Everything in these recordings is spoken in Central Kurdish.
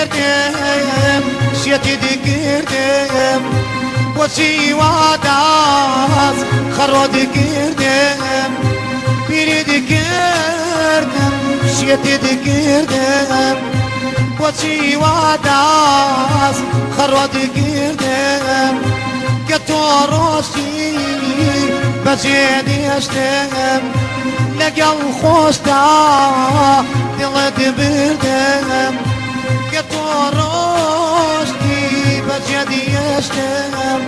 دکردم شێتی دکردم بۆچی وا داست خەڕۆ دکردم بیری دکردم شێتی دکردم بۆچی وا داست خەڕۆ دکردم کە تۆ ڕۆشتی بەجێ دێشتم لەگەڵ خۆشدا دڵت بردم کە تۆ ڕۆشتی بەجێ دێشتم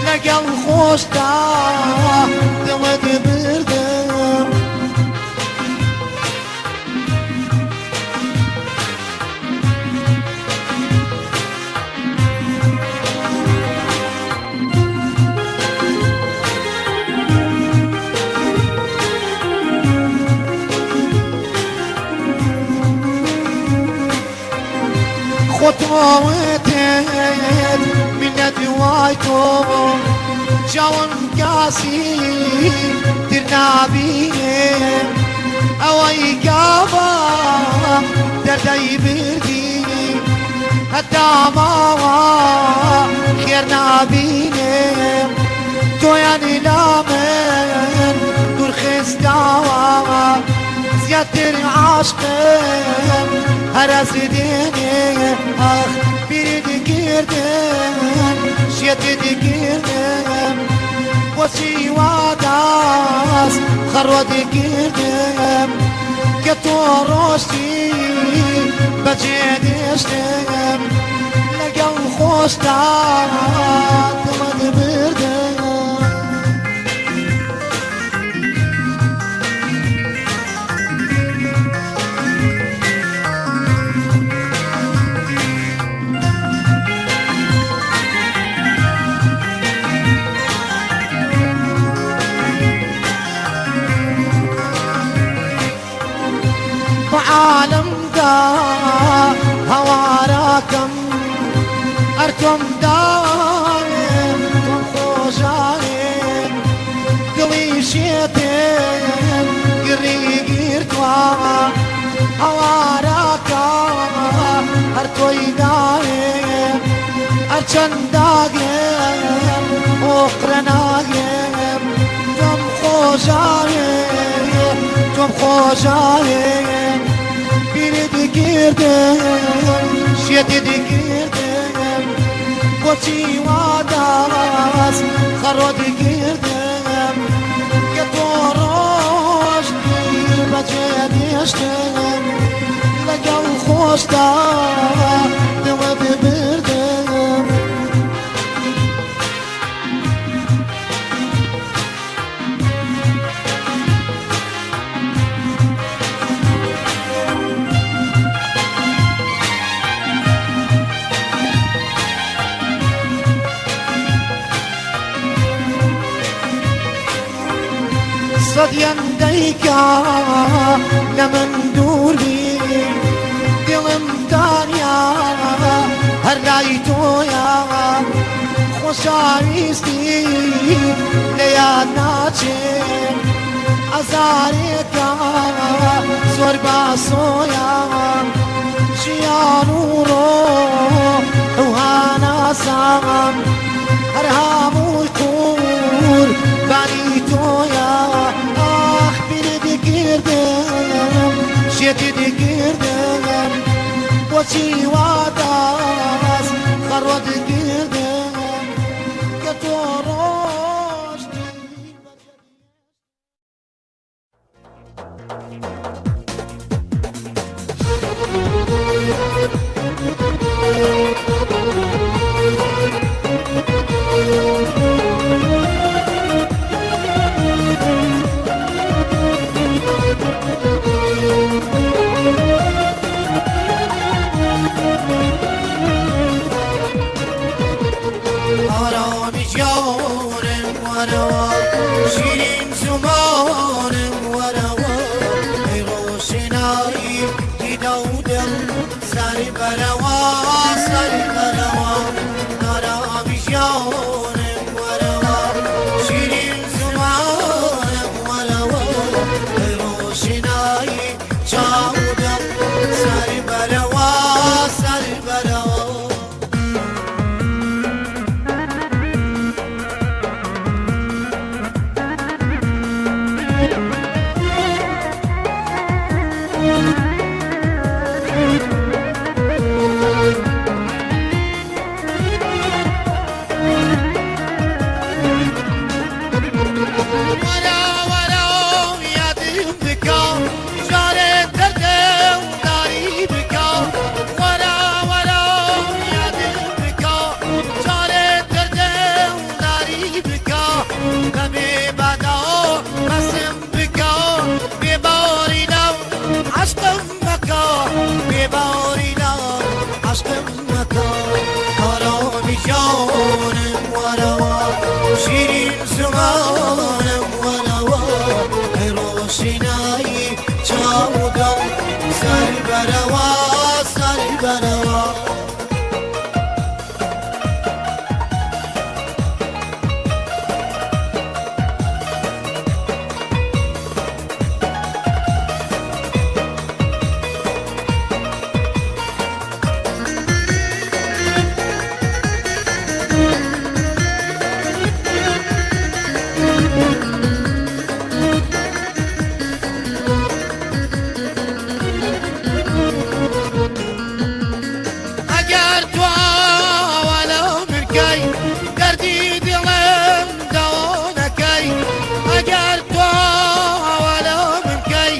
لەگەڵ خۆشدا دڵت بردم. خۆتۆوتت منە دوای تۆ چاوم کاسی تر نابینم ئەوەی گاوە دەردەی بردی هەتا ماوە خێر نابینم تۆیانی لا من دوورخستاوە زیاتر عاشقم هەرەس دێنێ ئاخ بیری دکردم شێتی دکردم بۆچی وا داست خەڕۆ دکردم کە تۆ ڕۆشتی بەجێ دێشتم لەگەڵ خۆشدا دڵت بردم. عالمدا هەواراکەم ئەرتۆم داوێ تۆم خۆشاوێ دڵی شێتێن گڕی گرتووە هەواراکە هەر تۆی داوێ هەرچەند داگرم ئۆقرە ناگرم تۆم خۆشاوێ تۆم خۆشاوێ بیری دکردم شێتی دکردم بۆچی وا داست خەڕۆ دکردم کە تۆ ڕۆشتی بەجێ دێشتم لەگەڵ خۆشدا دڵت بردم. سەدیان دەیکا لە من دوور بی دڵم تانیا هەر لای تۆیا خۆشاویستی لە یاد ناچێم ئازارێکە زۆر باسۆیا ژیان و ڕۆ هاناسام هەر هەمووی قوربانی تۆیا ئاخ بیری دکردم شێتی دکردم بۆچی وا داست خەڕۆ دکردم کە تۆ ڕۆشتی. آرامی جانم وەرەوە شیرین زمانم وەرەوە ئەی ڕۆشنایی دیدە و دڵ سەر بەرەوە سەر بەرەوە ئارامی ژیانم وەرەوە شیرین زمانم وەرەوە ئەی ڕۆشنایی چاو دڵ سەر بەرەوە سەر. وەرە وەرە یادم بکە جارێ دەردم داری بکە وەرە وەرە یادم بکە جارێ دەردم داری بکە بەبێ بەدا بەسم بکە بێباری لەو عەشقم مەکە بێباری لەو عەشقم مەکە ئارامی جانم وەرەوە شیرین زمانم وەرەوە ئەی ڕۆشنایی چاو و دڵ سەر بەرەوە سەر بەرەوە. ئەگەر تۆ ئاوا لەو مرکەی دەردی دڵم دەوا نەکەی ئەگەر تۆ ئاوا لەو مرکەی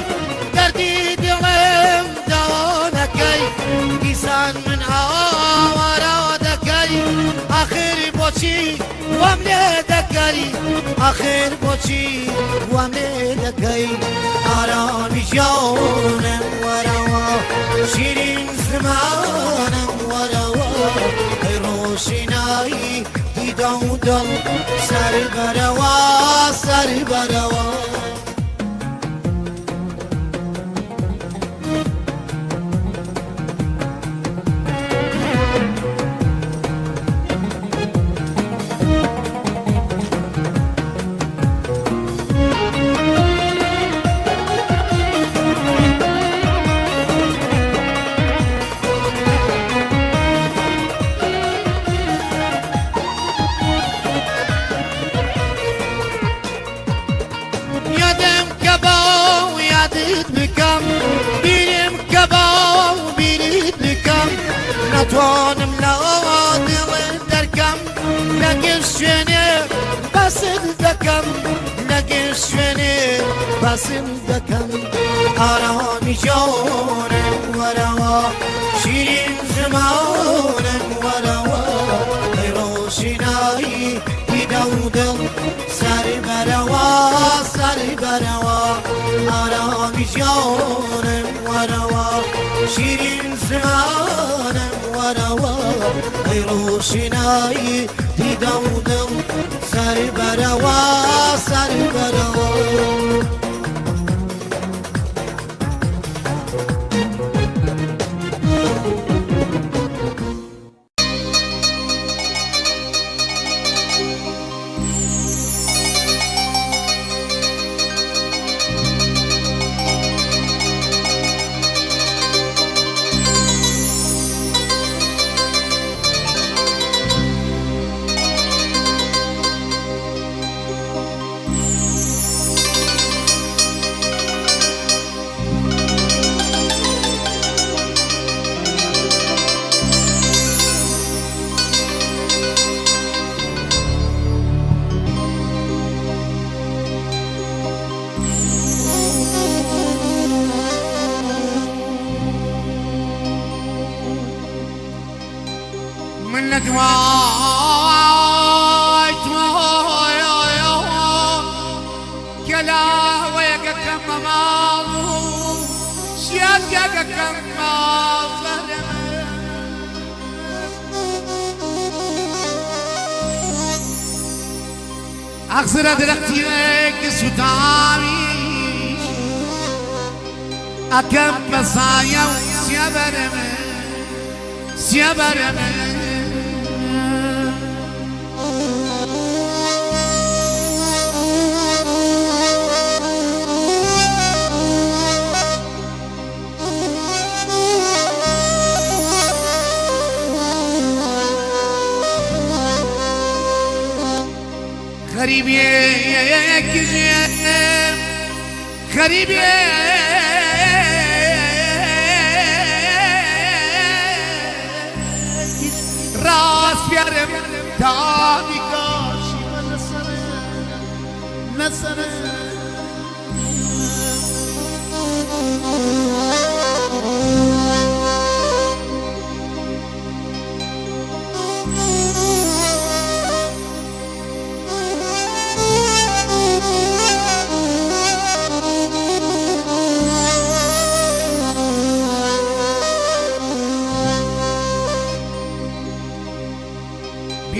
دەردی دڵم دەوا نەکەی دیسان من ئاوارا دەکەی ئاخر بۆچی وام لێ دەکەی ئاخر بۆچی وام لێ دەکەی ئارامی ژیانم وەرەوە شیرین زمانم وەرەوە ئەی ڕۆشنایی دیدە و دڵ سەر بەرەوە سەر بەرەوە. یادم کە باو یادت بکەم بیرم کە باو بیرت بکەم ناتوانم لە دڵت دەرکەم لە گشت شوێنێ باست دەکەم لە گشت شوێنێ باست دەکەم ئارامی جانم وەرەوە شیرین زمانم وەرەوە ئەی ڕۆشنایی دیدە و دڵ سەر بەرەوە سەر بەرەوە ئارامی ژیانم وەرەوە شیرین زمانم وەرەوە ئەی ڕۆشنایی دیدە و دڵ سەر بەرەوە سەر بەرەوە. من لە دوای کەلاوەیەکەکەم بە ماڵ و شیاکەکەم ماڵ ئەخزرە درەختیەک سوتاوی ئەکەم بە سایە و سیابەرم سیابەرم. غەریبێک ژێم غەریبێک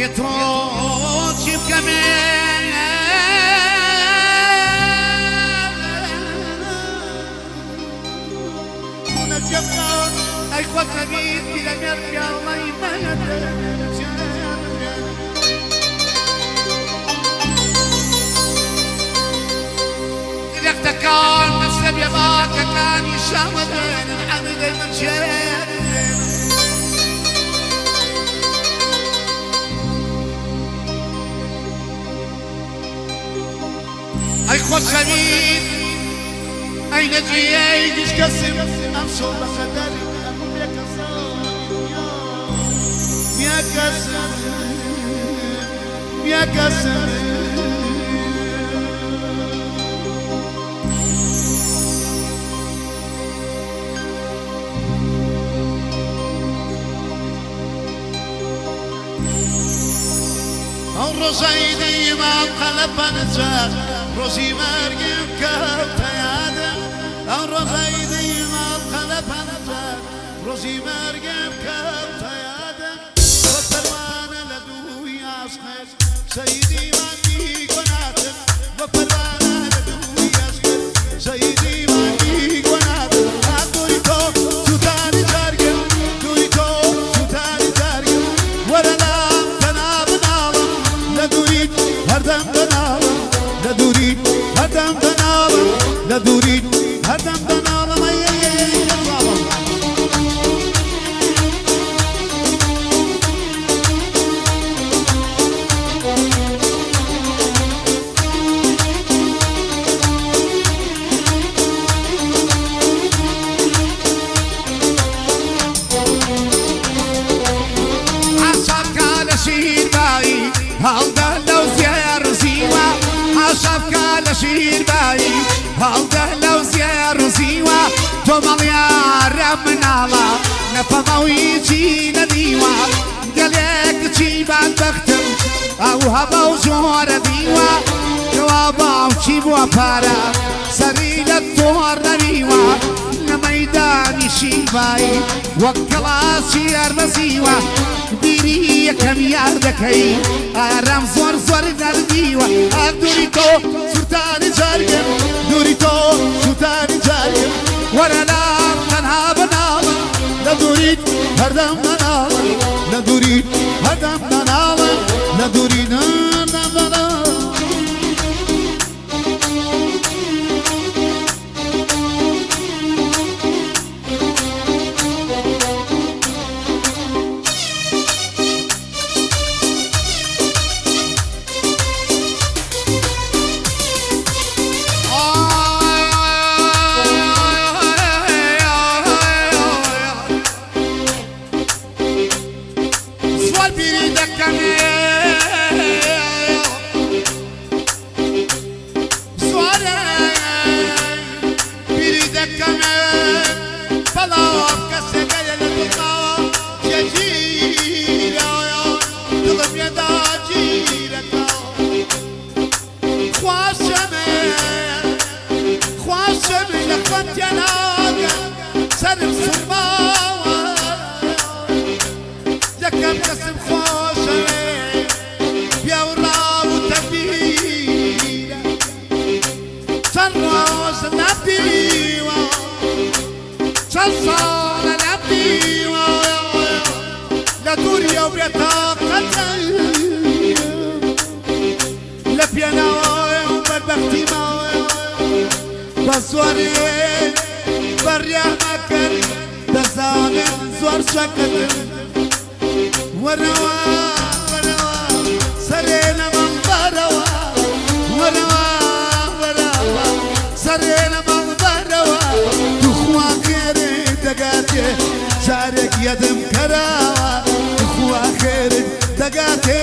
بێ تۆ چی بکەمێ ئەی خۆشەویست پیرەمێرد پیاڵەی درەختەکان نەسرە بێباکەکانی شامە دێنن حەمدەی من چێ ئەی خۆشەویست ئەی نەجیەی گشت کەسم ئەمشەو بە قەدەر ئەبوو بێکەسم بێکەسم ئەو ڕۆژەی دیمان قەلە پەنجە ڕۆژی مەرگم کەوتە یادم ئەو ڕۆژەی دیمان قەلە پەنجە ڕۆژی مەرگم کەوتە یادم وەک پەروانە لە دووی عەشقت شەهیدی مانگی گۆناتم وەک پەروانە لە دووی عەشقت شەهیدی مانگی گۆناتم ئاخ دووری تۆ سووتانی جەرگم دووری تۆ سووتانی جەرگم وەرە لام تەنها بناڵم لە دووریت هەردەم دەناڵم لە دووریت هەردەم دەناڵم لە دووریت هەردەم دەناڵم ئەی ئەی ئەی ئەی دەناڵم. حاشا بکە لە شیربایی هەڵدە لەو زێڕ زیوە حاشا بکە لە شیربایی هەڵدە لەو زێڕ زیوە تۆ مەڵیارە مناڵە نەپەمەوی چی نەدیوە گەلێک چی بەدبەختم ئەو هەبە و زۆرە دیوە کەوا باوکی بووە پارە سەری لە تۆڕ نەویوە لە مەیدانی شیربایی وەک کەڵاسی ئەرمەزیوە بیری یەکەم یار دەکەی ئارام زۆر زۆر نەردیوە ئاخ دووری تۆ سووتانی جەرگم دووری تۆ سووتانی جەرگم وەرە لام تەنها بناڵم لە دووریت هەردەم دەناڵم لە دووریت هەردەم دەناڵم لە دووری هەردەم دەناڵم. زۆر بیری دەکەمێ زۆر بیری دەکەمێ بەڵام کەسێکە لە دڵما جێگیرە دڵم لێدا گیرەکە خواشەمێ خواشەمێ لە خۆم تێناگەم سەرم سوڕماوە یەکەم کەسم خۆشەوێ پیاوڕاو و تەبیرە چەند ڕۆژ نەبیوە چەند ساڵە نەبیوە لە دووریەو بێتاقەتم لە پێناوە و بەدبەختی ماوە بە زۆرێ بەڕیامەکەن دەزانن زۆر شەکەتم وەرەوە وەرەوە سەرێ لە مەنبەرەوە وەرەوە وەرەوە سەرێ لە مەنبەرەوە توخوا خێرت دەگاتێ جارێک یەدم کەراوە توخوا خێرت دەگاتێ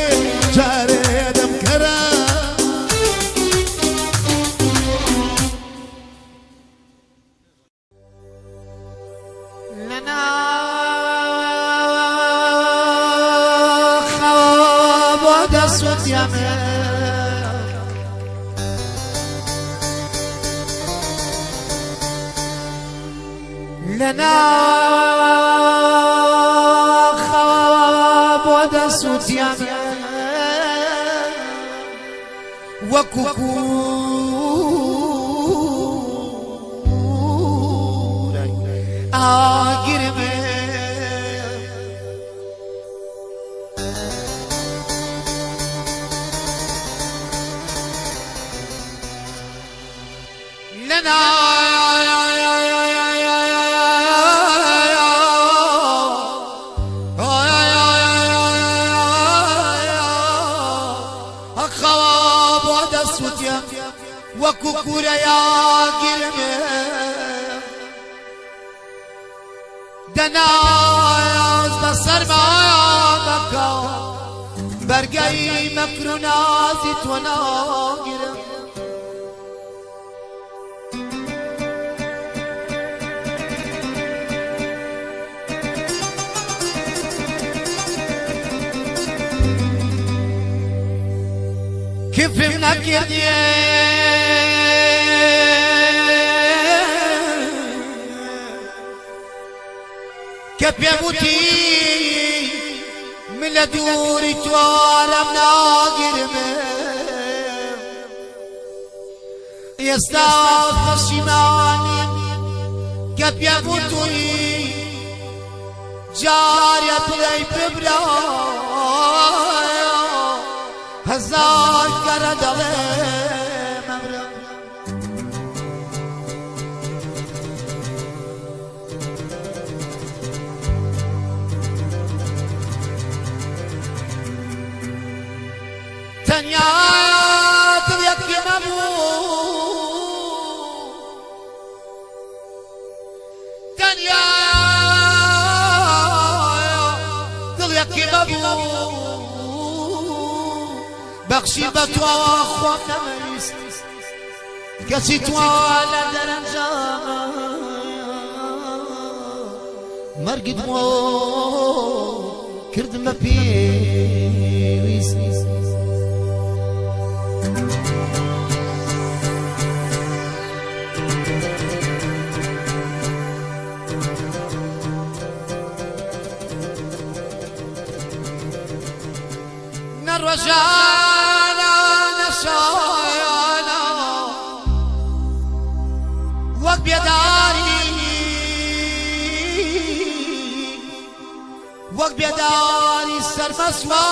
جارێ یەدم کەراوە. لە ناخەوە بۆ دەسوتیەمێ لە ناخەوە بۆ دەسوتیەمێ. وەکو کوورەی ئاگرمێ. لە خەوا بۆ دەسوتیم وەکو کوورەیا گرمێ دەناز بە سەرمامەکە بەرگەی مەکر و نازی تۆ ناگرم. کفرم نەکردیێ کە پێم وتی من لە دووری توارەم ناگرم، ئێستا پەشیمانیم کە پێم وتووی جارێ بڵێی ببرا هەزار کەرە دەڵێ مەمرم. تەنیا دڵێکی مەبوو، تەنیا دڵێکی مەبوو، بەخشی بە تۆ خۆم نەمەویست، کەچی تۆ لە دەرەنجامە مەرگت بۆ کردم بە پێویست. نە ڕۆژانە نە شایانە وەک بێداری، وەک بێداری سەرمەسوا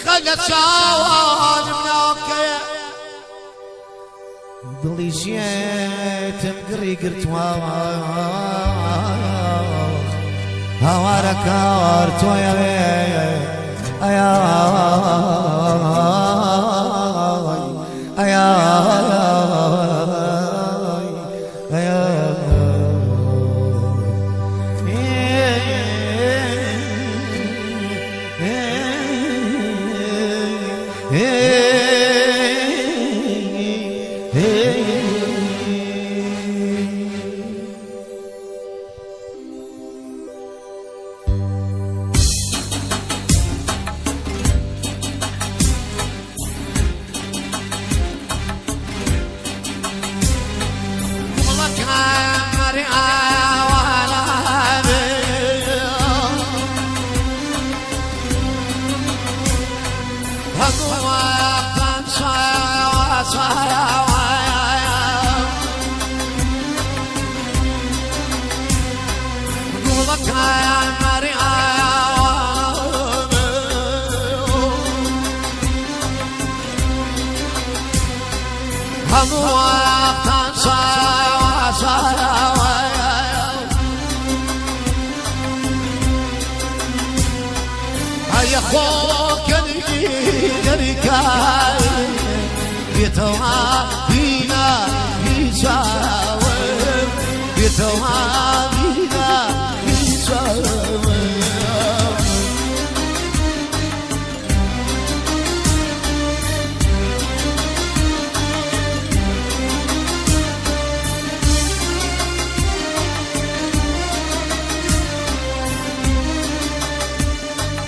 خەل لە چاوانم ناکەوێ. دڵی ژێتم گڕی گرتووە، هاوارە کار تۆیەوێ ئەیا ئەیا ئەیا.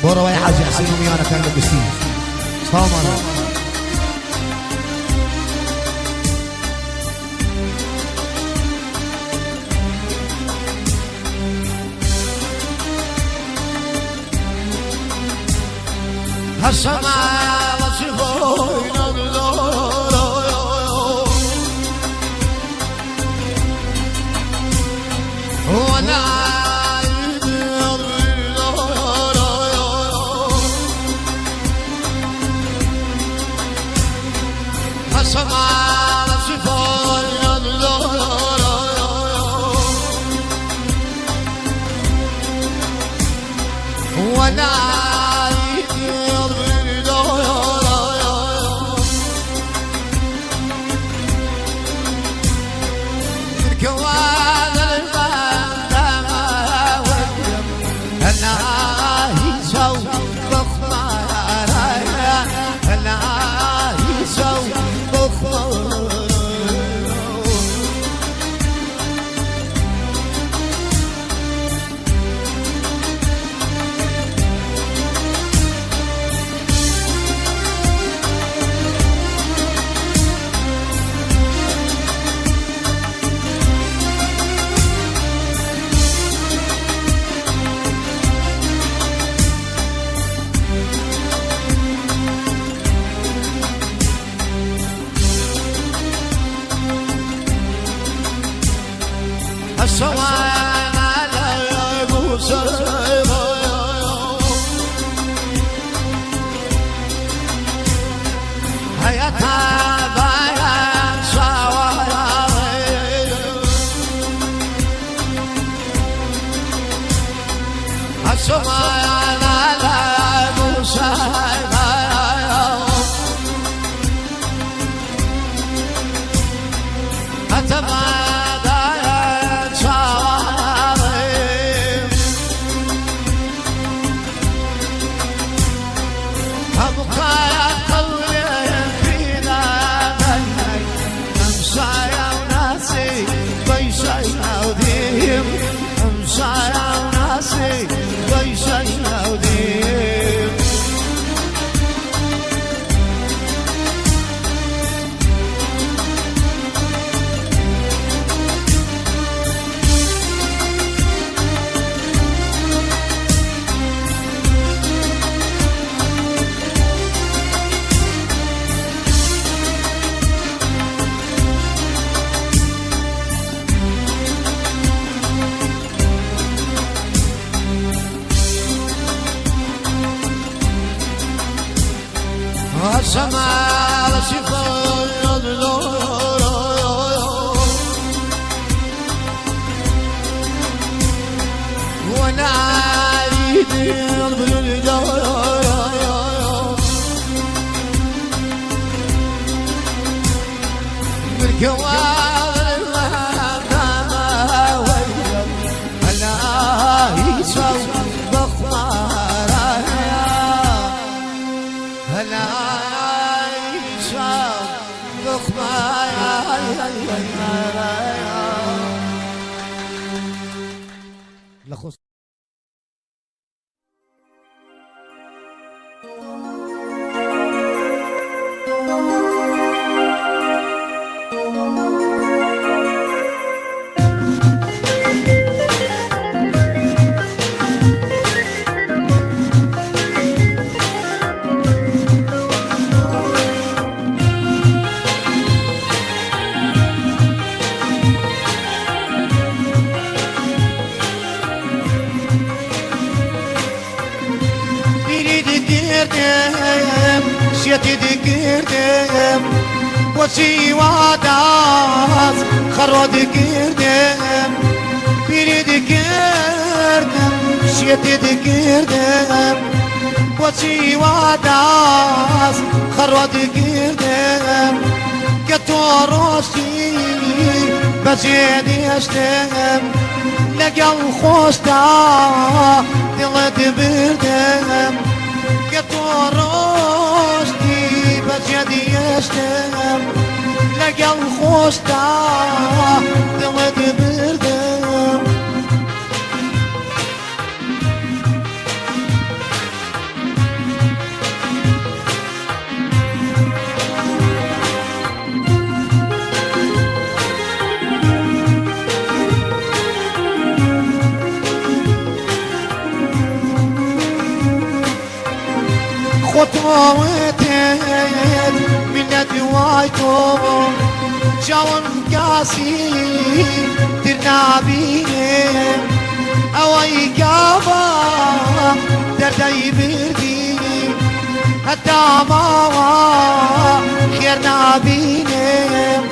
بۆ ڕەوای حاجی حسین و میوانەکان لە گشتی سڵاومان. هەشەماڵە چی هۆی جاوم قاسي درنا بيه. بردی هەتا ماوە خێر نابینم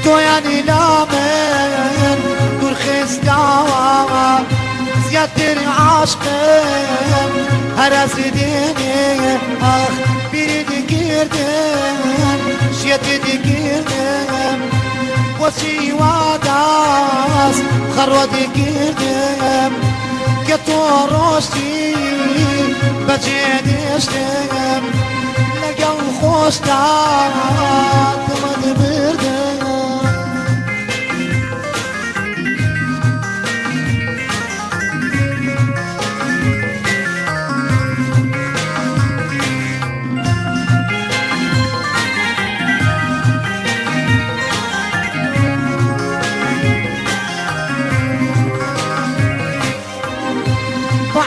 تۆیانی لا من دوورخستاوە زیاتر عاشقم هەرەس دێنێ ئاخ بیری دکردم شێتی دکردم بۆچی وا داست خەڕۆ دکردم کە تۆ ڕۆشتی بەجێ دێشتم لەگەڵ خۆشتا دڵت بردم.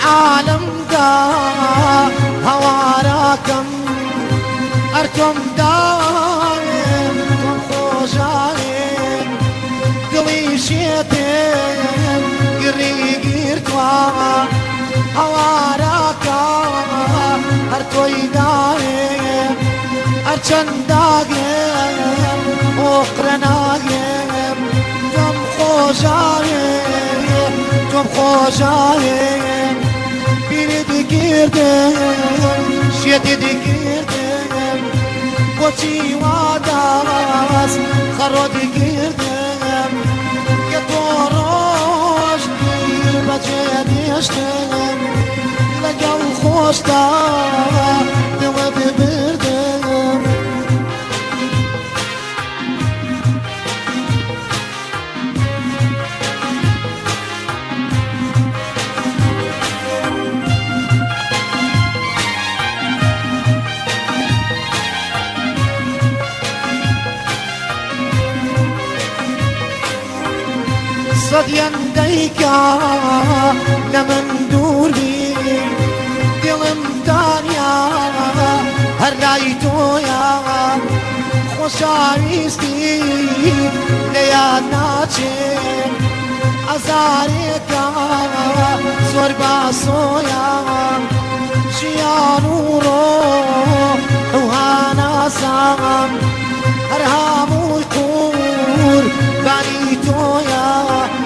عالەمدا هەواراکەم ئەرتۆم داوێ تۆم خۆشاوێ دڵی شێتێم گڕی گرتووە هەواراکە هەر تۆی داوێ هەرچەند داگرم ئۆقرە ناگرم تۆم خۆشاوێ تۆم خۆشاوێ بیری دکردم شێتی دکردم بۆچی وا داست خەڕۆ دکردم کە تۆ ڕۆشتی بەجێ دێشتم لەگەڵ خۆشتا دڵت بردم. سەدیان دەیکا لە من دوور بی دڵم دانیا هەر لای تۆیا خۆشاویستی لە یاد ناچێ ئازارێکە زۆر باسۆیا ژیان و ڕۆح و هاناسام هەر هەمووی قوربانی تۆیا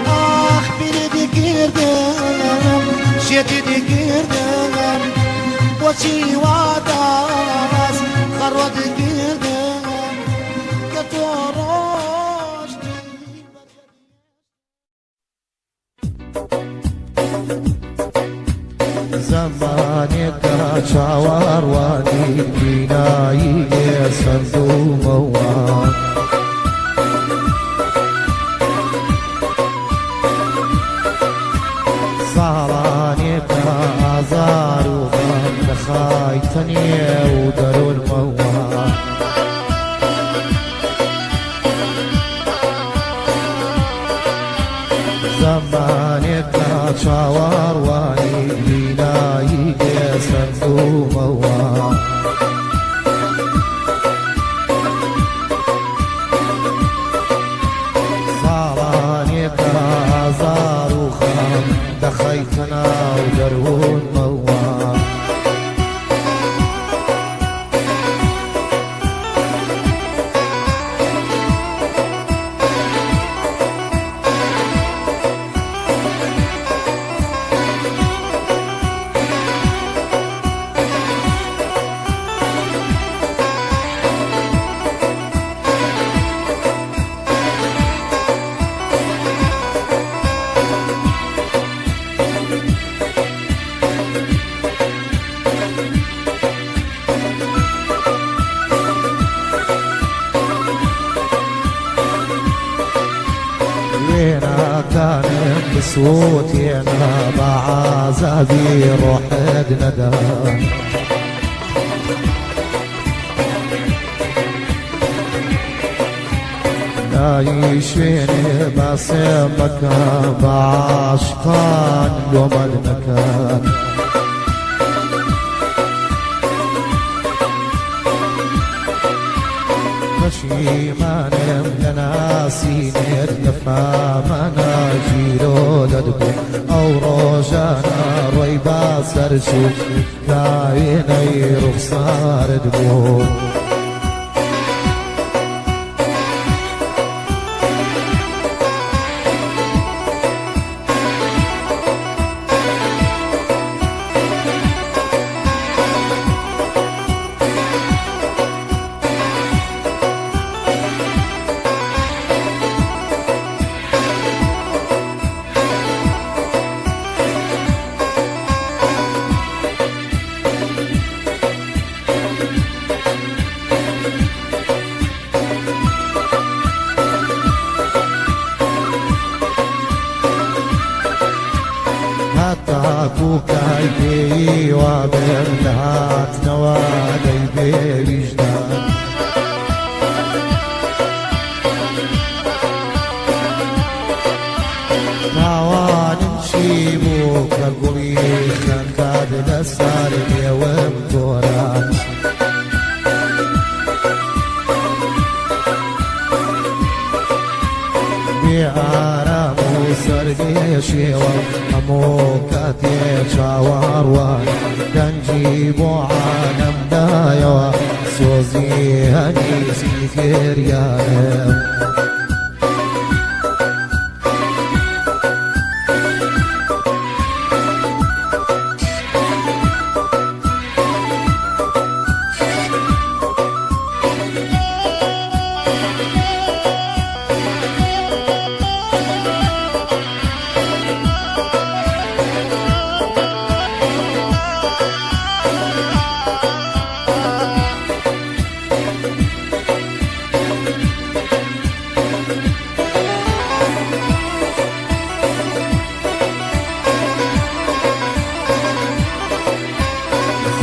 ئاخ بیری دکردم شێتی دکردم بۆچی وا داست خەڕۆ دکردم کە تۆ ڕۆشتی. زەمانێکە چاوەڕوانی بینایی لێ سەندوومەوە ساڵانێکە ئازار و غەم دەخایتە نێو دەروونمەوە زەمانێکە چاوەڕوانی بینایی لێ سەندوومەوە ساڵانێکە ئازار و خەم دەخەیتە ناو دەروونمەوە وێناکانم بسووتێنە بە عازابی ڕۆحت نەدا نایی شوێنێ باسێم بکە بە عاشقان لۆمەد نەکەن پەشیمانم لە ناسینێت لە فامانە گیرۆ دەدبوو ئەو ڕۆژانە ڕۆی باسەر دەرچوو کاوێنەی ڕوخسارت بوو. هەتاکو کای پێی وابێم لە هاتنەوە دەی بێ ویژدان. تاوانم چی بوو کە گوڵی خەندات لەسەر لێوم گۆران. بێ ئارام و سەرلێشێوە هەموو کاتێ چاوەڕوان دەنگی بۆ عالەم دایەوە سۆزی هەنیسی گریانم.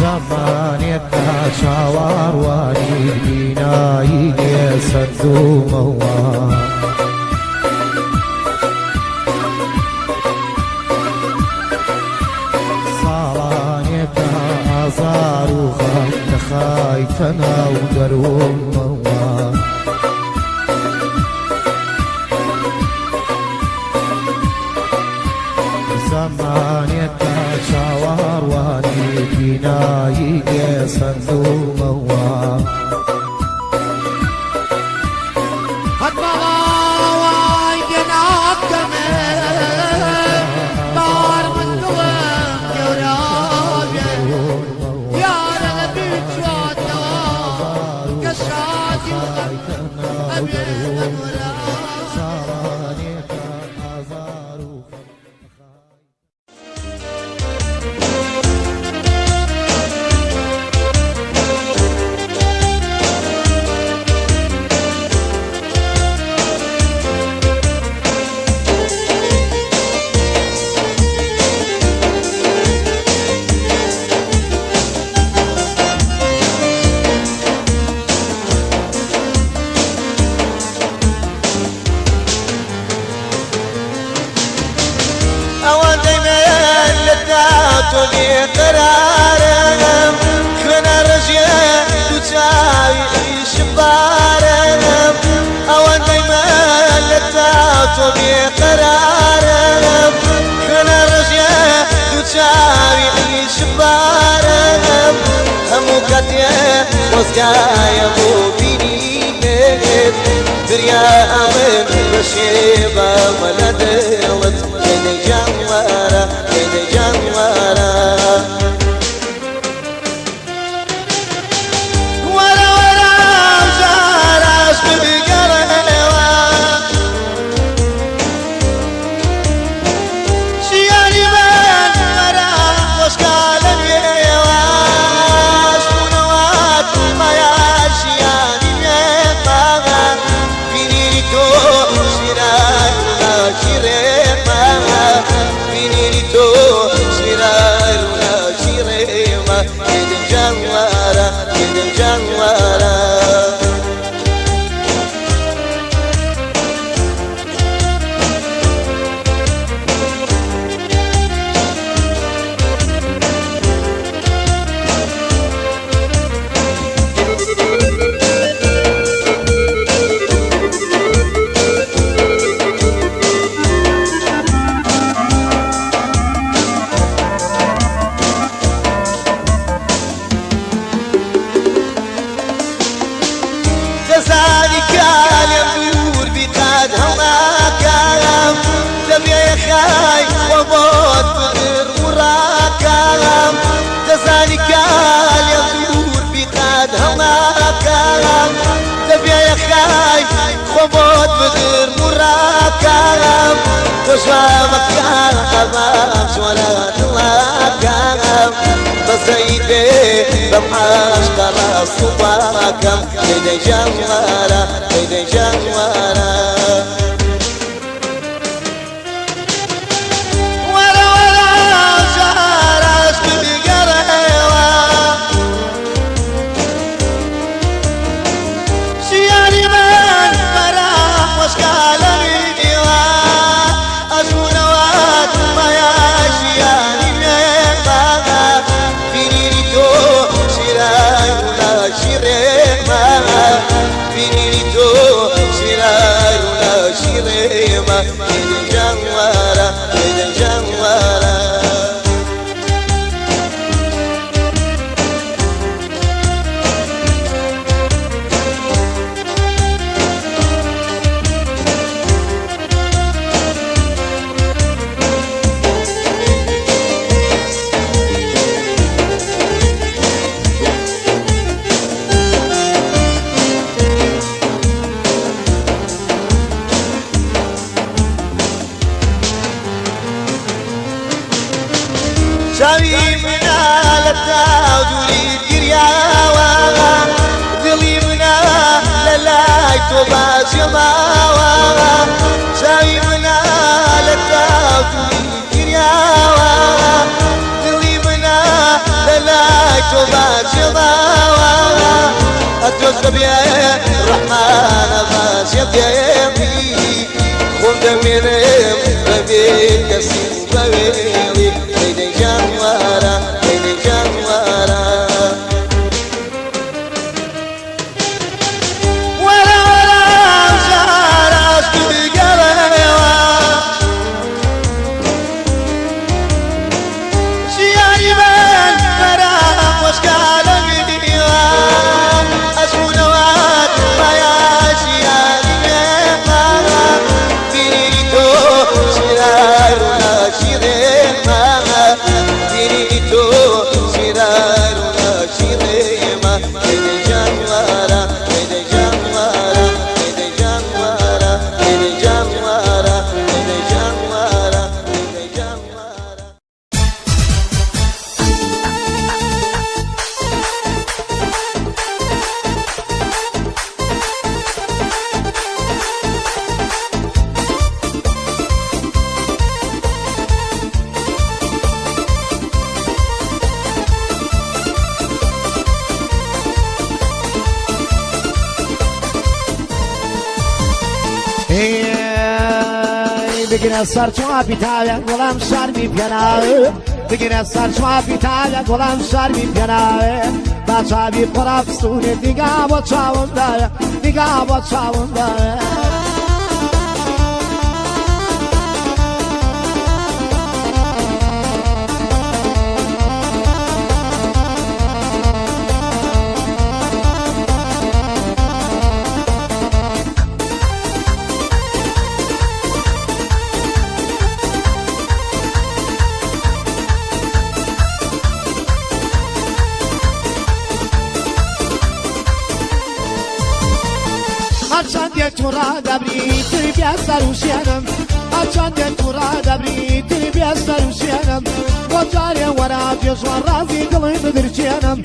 زمانێکا چاوەڕوانی بینایی لێ سەرزوومەوە. ساڵانێکا ئازار و غەم دەخایتە ناو دەروونمەوە. زمانێکا چاوەڕوانی بینایی لێ سەرزوومەوە. قد ماڵاوای لێ ناکەمێ بار من دڵم گەورە بێ دیارە لە بیچواتەوە کە شادی و غەم ئەبێ بەگۆرە. قرارم خوێنە ڕژێ دوو چاوی ئیشبارم ئەوەندەی من لە تاو تۆ بێقەرارم خوێنە ڕژێ دوو چاوی ئیشبارم هەموو کاتێ خۆزگایە بۆ بینینت بریا ئەمن بەشێبەوە لە دڵت لێدەی جانوارە لێدەی جانوارە. وەرە وەرە جاراش بگەڕێوە ژیانی من وەرە خۆشکا لەوێوە شوونەوات مایا ژیانی مێمە بینینی تۆ شیران خاکی ڕێمە. خای خۆمۆت بگر وڕاکام دەزانی کالێ دوور بیقات هەڵناکام دەبێ خای خۆمۆت بگر وڕاکام تۆ جوامەکان چۆنە دڵاکام بەزەی بێ بەم عاشقە ڕاست و پاکەم دەی جانوارە دەی جانوارە وەرە وەرە جاراش بگەڕێوە ژیانی من بەرام خۆشکا لە میوە ئەزموونەوەت مایە ژیانی نێما بینینی تۆ شیرای ڕووناکی ڕێما بینینی تۆ شیرای ڕووناکی ڕێما دەی جانوارە دەی جانوارە چاوی منە لە تاو دووری گریاوە دڵی منە لە لای تۆ باجێماوە چاوی منە لە تاو دووری گریاوە دڵی منە لە لای تۆ باجێماوە ئەتۆش دەبێ ڕەحمانە باجێ بێمی خۆم دەمێنم بەبێ کەسی بەوێڵی دەی جانوارە دەی جانوارە وەرە وەرە جاراش بگەڕێوە ژیانی من بەرام خۆشکا لە میوە ئەزموونەوەت مایە ژیانی نێما بینینی تۆ شیرای ڕووناکی ڕێما بینینی تۆ شیرای ڕووناکی ڕێما دەی جانوارە دەی جانوارە دەی جانوارە دەی جانوارە دەی جانوارە دەی جانوارە بگرە سەر چاپی تاوێ گوڵم شەرمی پێناوێ بگرە سەر چاپی تاوێ گوڵم شەرمی پێناوێ با چاوی پڕا پسوونێ نیگا بۆ چاوم داوێ نیگا بۆ چاوم داوێ هەرچەندێک تووڕا دەبری تری بێ سەروشێنم هەرچەندێک تووڕا دەبری تری بێ سەروشێنم بۆ جارێ وەرە پێشوان ڕازی دڵی بدرچێنم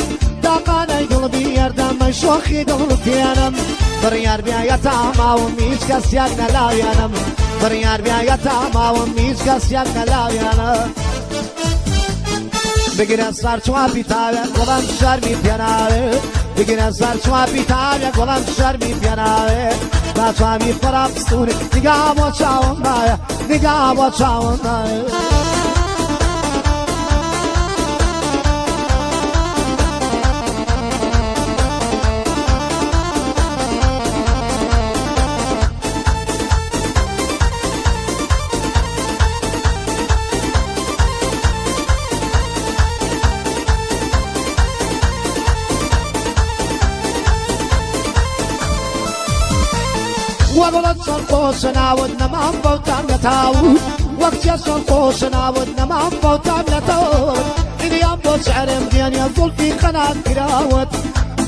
داقانەی دڵ بیەردەمەی شۆخی دڵ بپێنم بڕیار بیایە تا ماوم هیچ کەسیان نەلاوێنم بڕیار بیایە تا ماوم هیچ کەسیان نەلاوێنم بگرە سەر چواپی تاوێ گوڵم شەرمی پێناوێ بگرە سەر چواپی تاوێ گوڵم شەرمی پێناوێ با چاوی پڕا پستوونێ نیگا بۆ چاوم مایە نیگا بۆ چاوم مایە وەگوڵت چۆن خۆشە ناوت نەمام بەوتان گەتاو. وەک چێشۆن خۆشە ناوت نەمام فەوتام لە تەوت دنیام بۆ شعرم دیانە زوڵفی قەنات کراوت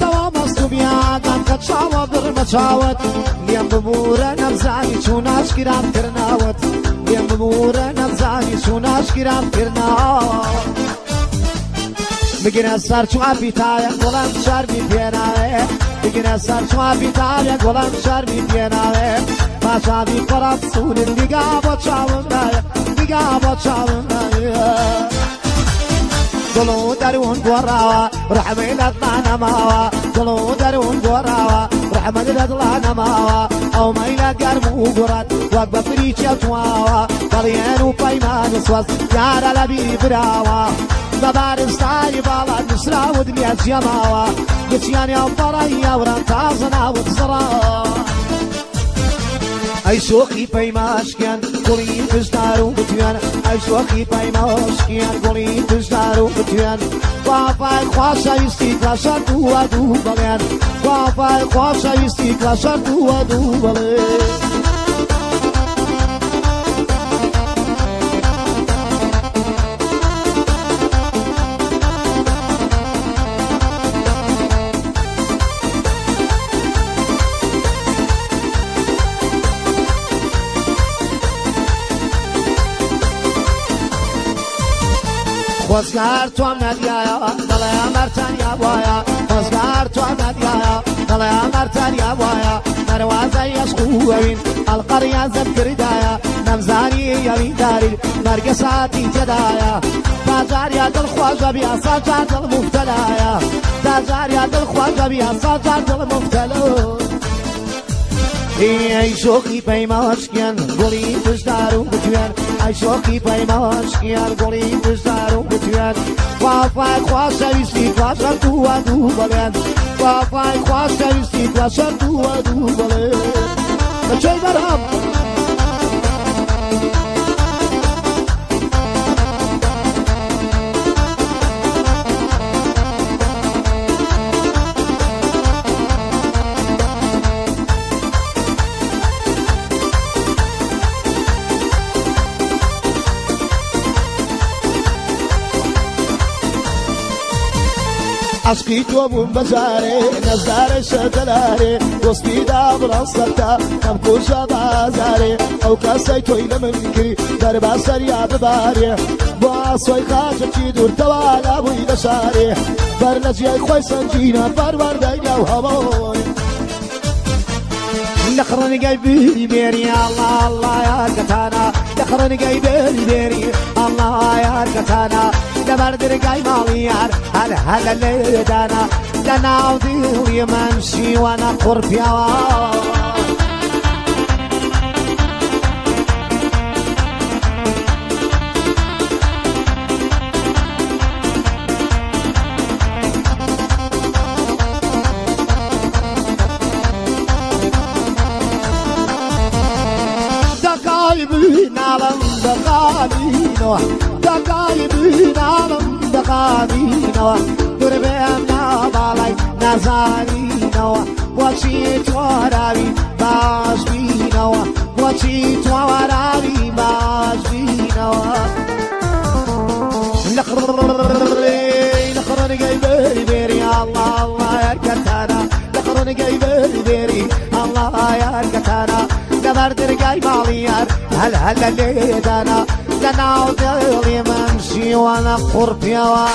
تەوا مەست و بیاگام کە چاوە بڕمە چاوت لێم ببوورە نەمزانی چوو ناشکرام کرناوت لێم ببوورە نەمزانی چوو ناشکرام کرناوت بگرە سەر چوابی تایە گوڵم شەرمی پێناوێ بگرە سەر چوابی تایە گوڵم شەرمی پێناوێ پاشاوی پڕە سوورت نیگا بۆ چاوم نایە نیگا بۆ چاوم نایە دڵ و دەروون گۆڕاوە ڕەحمەی لە دڵا نەماوە دڵ و دەروون گۆڕاوە ڕەحمەت لە دڵا نەماوە ئەو مەیلە گەرم و گوڕەت وەک بەفری چێتواوە بەڵێن و پەیمان و سوەز یارە لە بیری براوە بە بارستانی باڵا نووسراوت نییە جێماوە گوتیان ئەو پەڕەی یاوران تازە ناوت زڕاوە ئەی شۆخی پەیماشکیان گوڵی پشدار و بتویان ئەی شۆخی پەیماشکیان گوڵی پشدار و بتویان وافای خۆشەویستی کلاشەر دووە دوو بەڵێن وافای خۆشەویستی کلاشەر دووە دوو بەڵێن. خۆزگار تۆم نەدیایە دەڵێ ئەمەر تەنیا وایە خۆزگار تۆم نەدیایە دەڵێ ئەمەر تەنیا وایە دەروازەی عەشق و ئەوین ئەڵقەڕیان زەم کردایە نەمزانی ئەوینداری مەرگە ساتی تێدایە تاجاریا دڵ خۆشە بیا ساجار دڵ مفتەلایە تاجاریا دڵ خۆشە بیا ساجار دڵ مفتەلە ئەی شۆخی پەیماشکیان گوڵی پشدار و بتوێن ئەی شۆخی پەیماشکیان گوڵی پشدار و بتوێن وافای خۆشەویستی خواشە دووە دوو بەڵێن وافای خۆشەویستی خواشە دووە دوو بەڵێن بەچەی بەرهەم عەشقی تۆ بووم بەجارێ نەزارە شەدەلارێ دۆستی دابڕان سەرتا نەمکوژە بازارێ ئەو کەسەی تۆی لە من کری دەربا سەریا ببارێ بۆ ئاسۆی خاچەکی دوور تەوالا بووی لە شارێ بەر لە جیای خۆی سەنگینە پەروەردەی ناو هەواوەی لە قڕنگای بێری بێری الله الله یا کەتانە لە قڕنگای بێری بێری الله یا کەتانە لەبەر دەرگای ماڵی یار هەر هەلە لێدانە لە ناو دڵی من شیوانە قوڕ پیاوە دەقای بیناڵم دەقامینەوە دەقای بیناڵم دەقامینەوە دووربێم ناباڵای نازانینەوە بۆچی تۆراوی باش بینەوە بۆچی تۆراوی باش بینەوە لە قڕنگەی بێری بێری الله الله یا کەتانە لە قڕنگەی بێری بێری الله یا کەتانە لەبەر دەرگای ماڵی یار هەل هەلە لێدانە لە ناو دڵی من شیوانە قوڕ پیاوە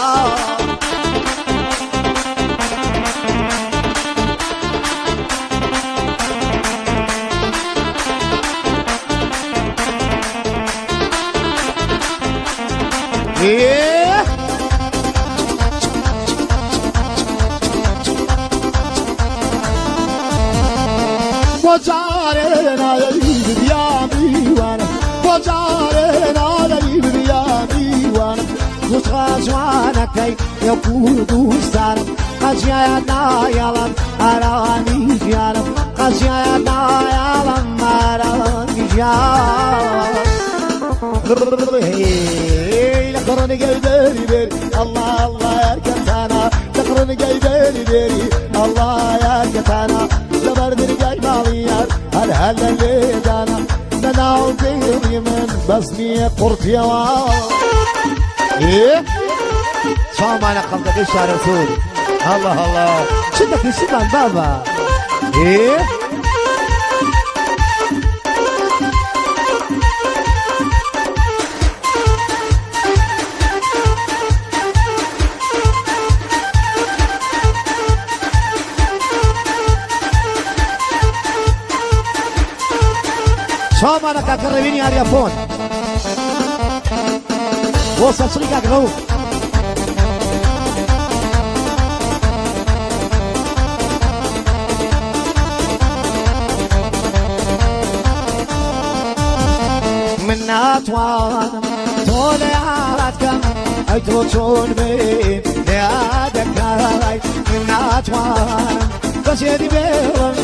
إيه بۆ جارێ نایەی ببیا میوانم بۆ جارێ نایەی ببیا میوانم دووچخە جوانەکەی یەکو دووستانم قەجیایە نایەڵم ئارامی ژیانم قەجیایە نایەڵم ئارامی ژیانم لە قڕنگەی بێری بێری الله الله یا کەتانە لە قڕنگەی بێری بێری الله یا کەتانە لەبەر دەرگای ماڵی یار هەر هەلە لێدانە لە لە ناو دڵی من بەزمیە قوڕتیەوە. ئێ چاومانە خەڵکەکەی شارەزوور. هەڵە هەڵە چ دەکەی سوبان بابا؟ ئێ چاومانە کاکە ڕەوینی ئاریافۆن بۆ سەرچڵی کاک ڕەوف. من ناتوانم تۆ لە یاد کەم، ئەی تۆ چۆن من لە یاد دەکای؟ من ناتوانم بەجێدی بێڵم،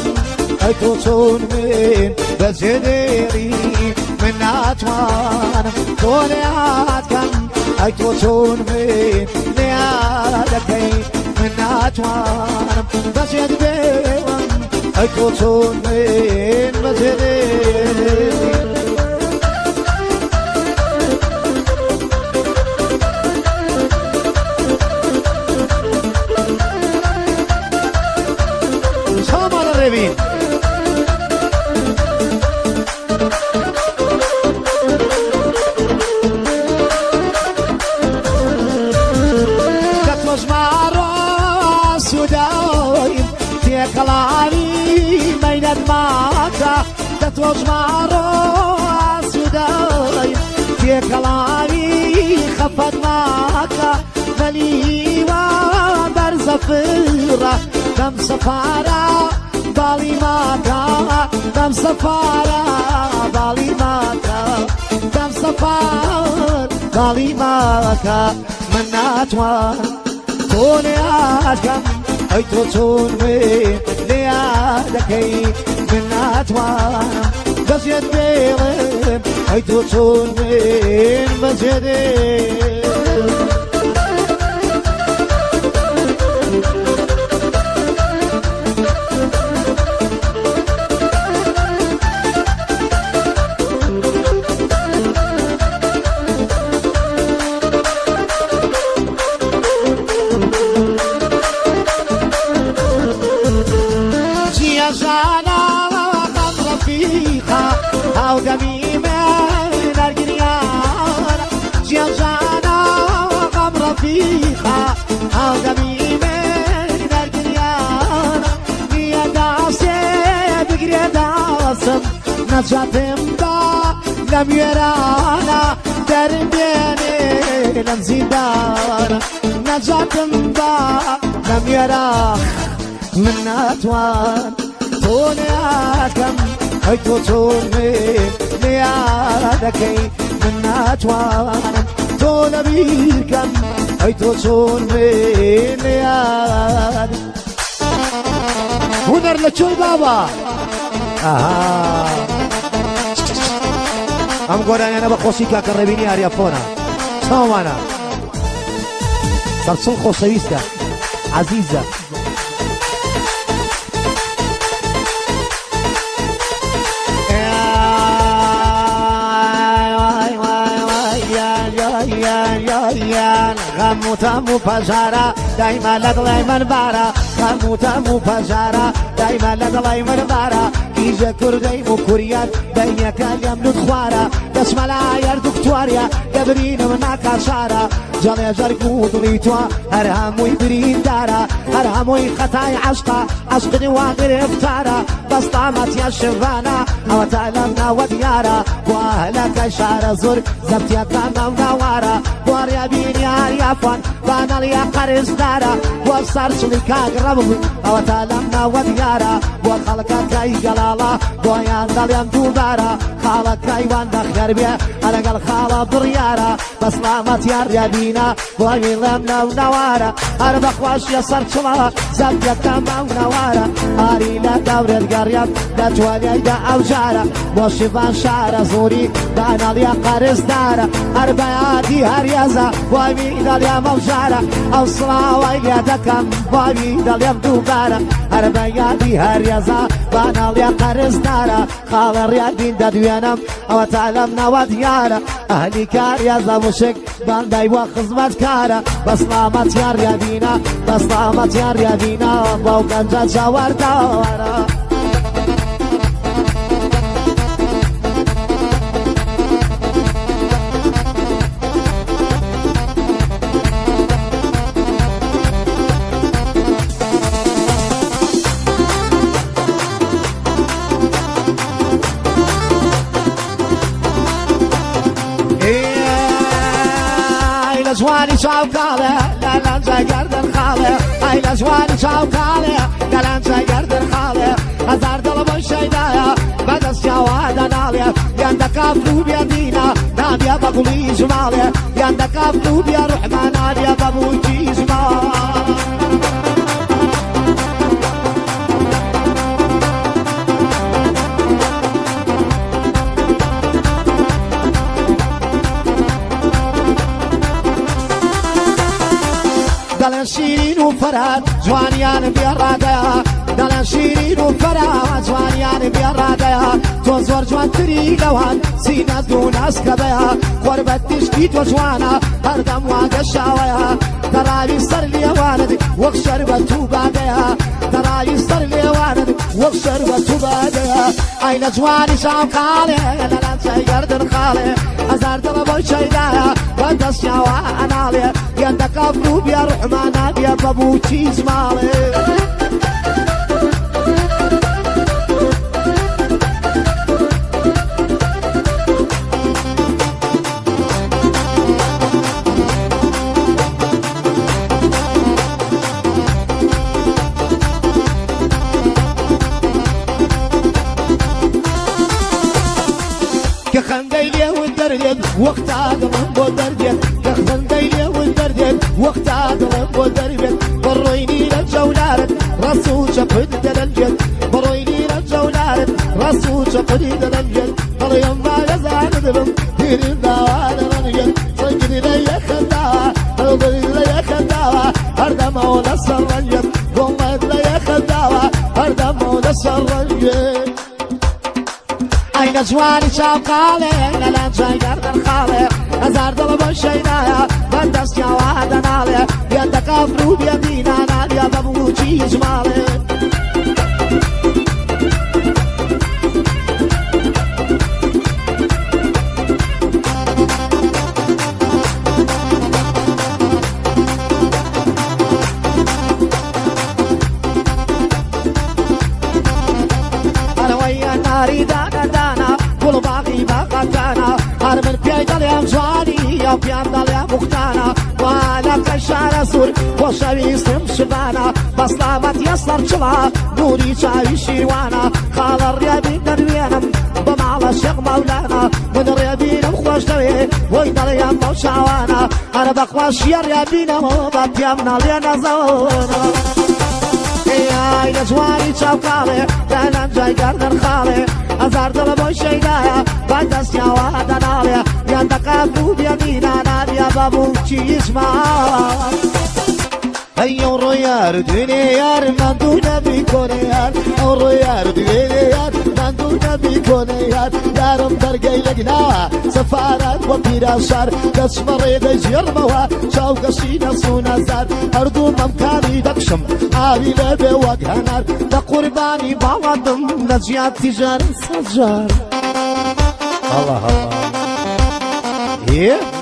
ئەی تۆ چۆن من بەجێ دێڵی؟ من ناتوانم تۆ لە یاد کەم، ئەی تۆ چۆن من لە یاد دەکەی؟ من ناتوانم بەجێت بێڵم، ئەی تۆ چۆن من بەجێ دێڵی؟ چاومانە ڕێبین. دەتۆژمارۆ سوودایم تێکەڵاوی مەینەت ماکە، دەتۆژمارۆ سوودایم تێکەڵاوی خەفەت ماکە. بەلیوە بەرزە فڕە دەم سەفارە باڵی ماکە، دەم سەفارە باڵی ماکە، دەم سەفار باڵی ماکە. من ناتوان تۆ لە یاد کەم، ئەی تۆ چۆن من لە یاد دەکەی؟ من ناتوانم بەجێت بێڵم، ئەی تۆ چۆن من بەجێ دێڵم؟ جیاژانە غەم ڕەفیقە هاودەمی من نەرگریانە، جیاژانە غەم ڕەفیقە هاودەمی من نەرگریانە. نییە داسێ بگرێ داسم نەجاتم با لەم وێرانە، دەرم بێنێ لەم زیندانە، نەجاتم با لەم وێرا. من ناتوان تۆ لە یاد کەم، ئەی تۆ چۆن من لە یاد دەکەی؟ من ناتوانم تۆ لەبیر کەم، ئەی تۆ چۆن من لە یاد. هونەر لە کوێی بابا؟ ئەها ئەم گۆرانیانە بە خۆشی کاکە ڕێبینی ئاریافۆنە. چاومانە سەرچڵ خۆشەویستە عەزیزە. غەم و تەم و پەژارە دایمە لە دڵی من بارە، غەم و تەم و پەژارە دایمە لە دڵی من بارە. کیژە کوردەی و کوریان بەینەکە لەم لوت خوارە، دەچمە لای دکتۆریە دەبرینم ناکا چارە. جەڵێ جەرگ و دڵی تۆ هەر هەمووی بریندارە، هەر هەمووی خەتای عەشقە، عەشقی وا گرفتارە. بەستامەتیە شڤانە ئەوە تا لەم ناوە دیارە، بۆ ئەهلەکەی شارە زۆر زەبتیەکان ناو ناوارە. بۆ ڕێبینی ئاریافان بانەڵیە قەرزدارە، بۆ سەرچڵی کاک ڕەبوو ئەوە تا لەم ناوە دیارە. بۆ خەڵکەکەی گەڵاڵە بۆیان دەڵێم دووبارە، خاڵەکەی وان بەخێر بێ لەگەڵ خاڵە بڕیارە. بەسلامەتیان ڕێبینە بۆ ویڵێم لەو نەوارە، هەر بەخواشیە سەرچڵە زەبتیەکەم ئەو نەوارە. ئاری لە دەورێت گەڕیەم لە توانیایدا ئەو جارە، بۆ شیفان شارە زۆری بانەڵیە قەرزدارە. هەر بەیادی هەریەزە بۆ وی دەڵێم ئەو جارە، ئەو سڵاوای لێ دەکەم بۆ وی دەڵێم دووبارە. هەر بەیادی هەریەزە بانەڵیە قەرزدارە، خاڵە ڕیادین دەدوێ. دێنم ئەوە تالەم ناوە دیارە ئەهلی کار یا زەموشک باندای وە خزمەتکارە بەسلامەت یاریابینە بەسلامەت یاریابینە بەو گەنجە چاوەردارە. جوانی چاو کاڵێ لە لەنجای گەردن خاڵێ ئای لە جوانی چاو کاڵێ لە لەنجای گەردن خاڵێ هەزار دڵ بۆی شەیدایە بەدەستیاوە دەناڵێ یان دەکافر و بێدینە نابێ بە گوڵی ژماڵێ یان دەکافر و بێ ڕوحمە نابێ بە بووکی ژماڵ. دەڵێن شیرین و فەرات جوانیان بێڕادەیە دەڵێن شیرین و فەرات جوانیان بێڕادەیە تۆ زۆر جوانتری لەوان سینەت و ناسکەبەیە خۆربەت تیشکی تۆ جوانە هەردەم وا گەشاوەیە دەڕاوی سەر لێوانت وەک شەربەت و بادەیە دەڕاوی سەر لێوانت وەک شەربەت و بادەیە ئای لە جوانی چاو کاڵێ لە لەنجای گەردن خاڵێ هەزار دڵە بۆی شەیدایە بە دەستیاوە ئەناڵێ یان دەکافر و بێ ڕوحمە نابێ بە بووکی زماڵێ. کە خەندەی لێوت دەردێت وەختا دڵم بۆ دەردێت کە خەندەی لێوت دەردێت وەختا دڵم بۆ دەربێت بڕۆینی لە جەولارت ڕەس و چەپت دەلەنجێت بڕۆینی لە جەولارت ڕەس و چەپتی دەلەنجێت بەڵێم با لەزانت بم دیرم داوا دەڕەنجێت چەنگری لە یەخەنداوە هەڵدری لە یەخەنداوە هەردەمەوە لەسەر ڕەنجێت گۆڵت لە یەخەنداوە هەردەمەوە لەسەر ڕەنجێت. ئای لە جوانی چاو کاڵێ لە لەنجای گەردن خاڵێ هەزار دڵ بۆی شەیدایە بە دەستیاوە دەناڵێ یان دەکافر و بێدینە نابێ بە بووکی ژماڵێ. ئەرەوەیە ناری دانە دانا گوڵ باغی باغەکانە هەر من پێی دەڵێم جوانی ئەو پێم دەڵێ بوختانە وا لە قەشارە سوور خۆشەویستم شبانە بەسلامەت یەسەر چڵا نووری چاوی شیروانە خاڵە ڕێبین دەنوێنم بە ماڵە شێخ مەولانا من ڕێبینم خۆش دەوێ بۆی دەڵێم بەو چاوانە هەر بەخوا شیە ڕێبینەوە بە پێم ناڵێ نەزەوەنە. ئای لە جوانی چاو کاڵێ لە لەنجای گەردن خاڵێ هەزار دڵە بۆی شەیدایە بە دەستیاوە دەناڵێ یان دەکافر و بێدینە نابێ بە بووکی ژماڵ. ئەی ئەوڕۆ یار دوێنێ یار ماندوو نەبی کۆنێ یار ئەوڕۆ یار دوێنێ یار ماندوو نەبی کۆنێ یار یارم دەرگەی لەگناوە سەفارات بۆ پیراشار دەچمە ڕێ دەگێڕمەوە چاوگەشی نەسوو نەزار هەردوو مەمکانی دەکشم ئاوی لەبێ وەک هەنار لە قوربانی باڵادم لە جیاتی جار سەجار. الله الله إيه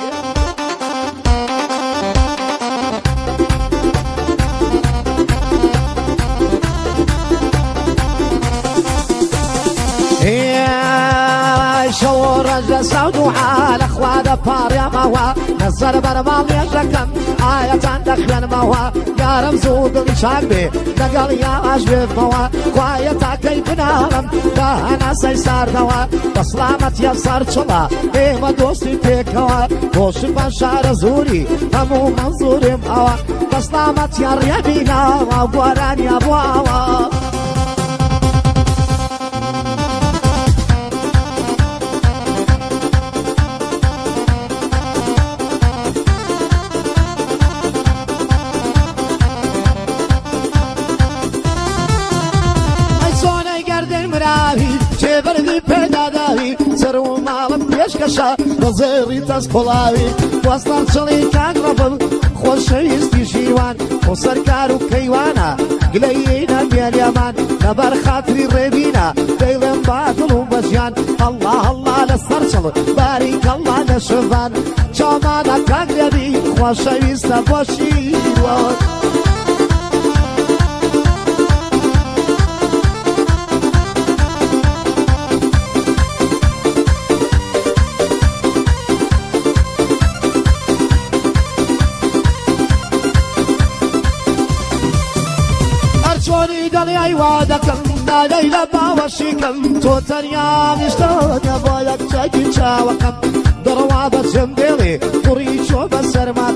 شەوڕەژە ساود و عالە خوا دەپاڕێمەوە نەزەر بەرماڵ نوێژەکەم ئاەتان دەخوێنمەوە یارم زوو دڵی چاک بێ لەگەڵ یاش بێتمەوە خوایە تاکەی بناڵم بە هەناسەی ساردەوە بەسلامەتیە سەر چڵە ئێمە دۆستی پێکەوە خۆشمان شارە زووری هەموو مەنزووریم ئەوە بەسلامەتیە ڕێبینەوە گۆرانیە بۆ ئەوە. ئەی سۆنەی گەردن مراوی چێبەردی پێداداوی پێشکەشە بە زێڕی تەس کۆڵاوی وەستان چڵی کاک ڕەبم خۆشەویستی ژیوان بۆ سەرکار و کەیوانە گلەیینە بێنیەمان لەبەر خاتری ڕێبینە دەیڵێم با دڵ و بەژیان ئەڵڵا ئەڵڵا لەسەر چڵ باریکەڵڵا لە شڤان چاومانە کاک ڕێبی خۆشەویستە بۆ شیروان. هەرچۆنی دڵیای وا دەکەم نادەی لە باوەشیکەم تۆ تەنیا نیشتۆنە بۆ یەک چەکی چاوەکەم دڕوا بەچم دێڵێ کوڕی چۆ بە سەرما.